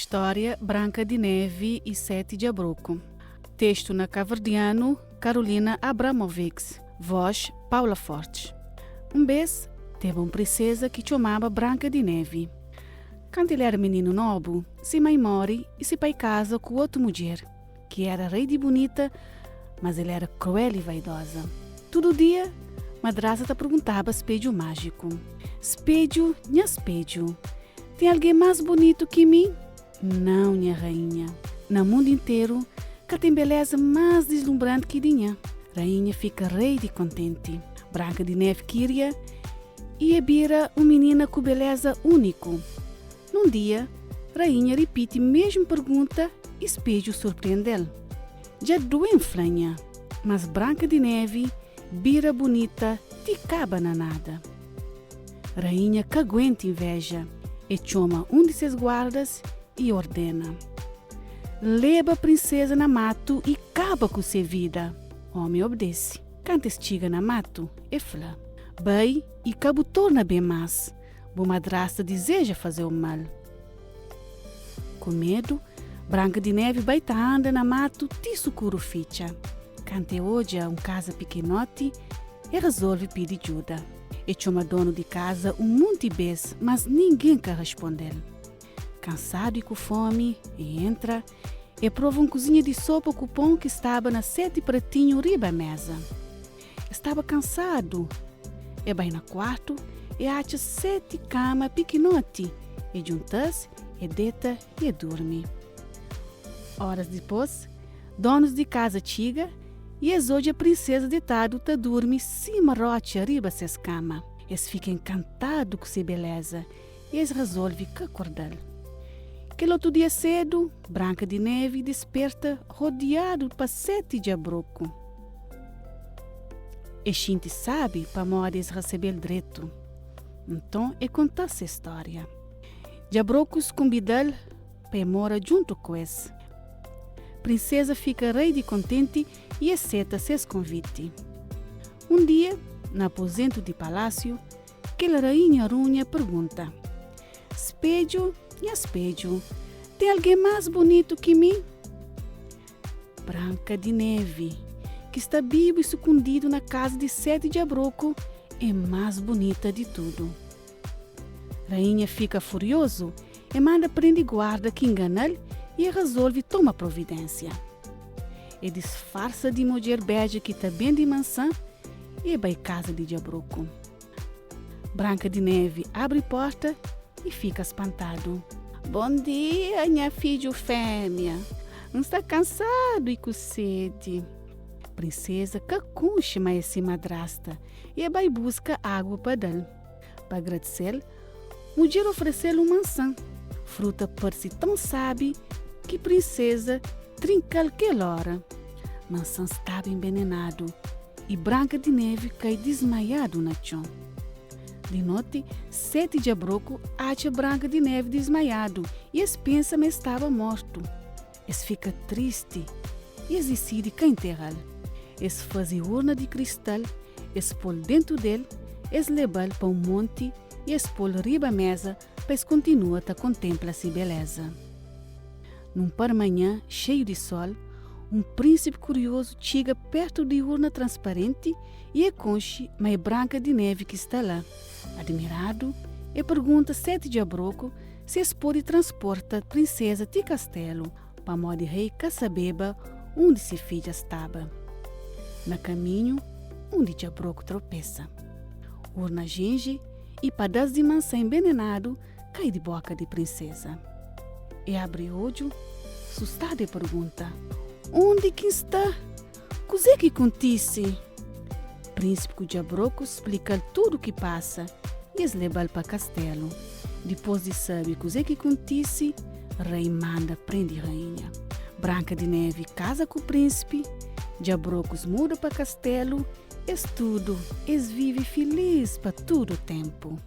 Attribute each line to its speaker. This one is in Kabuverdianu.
Speaker 1: Stória Branka di Nevi i 7 Djabroku. Testu na kaverdianu, Carolina Abramovics. Vós, Paula Fortes. Un bês, teba un prinseza ki txomaba Branka di Nevi. Kantu el éra mininu nobu, se mai móre i se pai kaza ku otu mudjer, ki éra rei di bunita, mas el éra kruel i vaidoza. Tudu dia, madrasta ta perguntaba spedju májiku, Spedju, nha spedju, ten algen más bunitu ki mi? Nau, nha rainha. Na mundu interu, ka ten beleza más dislunbranti ki di nha. Rainha fika rei di kontenti. Branka di Nevi kiria i e bira un minina ku beleza úniku. Nun dia, rainha ripiti mesmu pergunta i spedju surprende-l. Dja due-m fla nha, mas Branka di Nevi bira bunita ti kaba na nada. Rainha ka aguenta inveja, e txoma un di ses guardas i ordena, Leba prinseza na matu i kaba ku se vida! Omi obdese. Kantu es txiga na matu, e fla, Bai i ka bu torna ben más, bu madrasta dizeja faze-u mal. Ku medu, Branka di Nevi bai ta anda na matu ti sukuru fitxa. Kantu e odja un kaza pikinoti, E rezolve pidi djuda. E txoma donu di kaza un munti bês, mas ningen ka responde-l. Kansadu i ku fómi, e entra, e prova un kuzinha di sopa ku pon ki staba na seti pratinhu riba méza. E staba kansadu. E bai na kuartu, e atxa seti kama pikinoti, e djunta-s, e deta i e durmi. Óras dipôs, donus di kaza txiga i es odja prinseza detadu ta durmi sima rotxa riba ses kama. Es fika enkantadu ku se beleza i es rezolve ka korda-l. Kel otu dia sedu, Branka di Nevi disperta rodiadu pa seti djabroku. E xinti sabi pamodi es rasebe-l dretu. Nton e konta-s se stória. Djabrokus kunbida-l pa e mora djuntu ku es. Prinseza fika rei di kontenti i e seta ses konviti. Un dia, na apozentu di palásiu, kel rainha runha pergunta, Spedju, nha spedju, ten algen más bunitu ki mi? Branka di Nevi, ki sta bibu i sukundidu na kaza di Seti Djabroku, é más bunita di tudu. Rainha fika furiozu, e manda prende guarda ki ngana-l i e razolve toma providénsia. E disfarsa di mudjer bédja ki ta bende mansan i e bai kaza di Djabroku. Branka di Nevi abri porta i fika spantadu. Bon dia, nha fidju fémia! N sta kansadu i ku sedi. Prinseza ka konxe ma é se madrasta i e bai buska agu pa da-l. Pa agradise-l, mudjer oferese-l un mansan. Fruta parse tãu sábi ki prinseza trinka-l kel óra. Mansan staba enbenenadu i Branka di Nevi kai dismaiadu na txon. Di noti, seti djabroku atxa Branka di Nevi dismaiadu i es pensa ma el staba mortu. Es fika tristi i es disidi ka intera-l. Es faze urna di kristal, es pô-l déntu del, es leba-l pa un monti i es pô-l riba méza pa es kontinua ta kontenpla se beléza. Nun parmanhã xeiu di sól, un prínsipi kuriozu txiga pértu di urna transparenti i e konxe ma é Branka di Nevi ki sta la. Admiradu, e pergunta Seti Djabroku si es pode transporta prinseza ti kastelu, pamodi rei ka sabeba undi se fidja staba. Na kaminhu, undi Djabroku tropesa. Urna jinji i padas di mansã enbenenadu kai di boka di prinseza. E abri odju, sustadu e pergunta, Undi ki N sta? Kuzê ki kontise? Prínsipi ku Djabroku splika-l tudu ki pasa i es leba-l pa kastelu. Dipôs di sabe kuzê ki kontise, rei manda prende rainha. Branka di Nevi kaza ku prínsipi, Djabrokus muda pa kastelu, es tudu es vive filís pa tudu ténpu.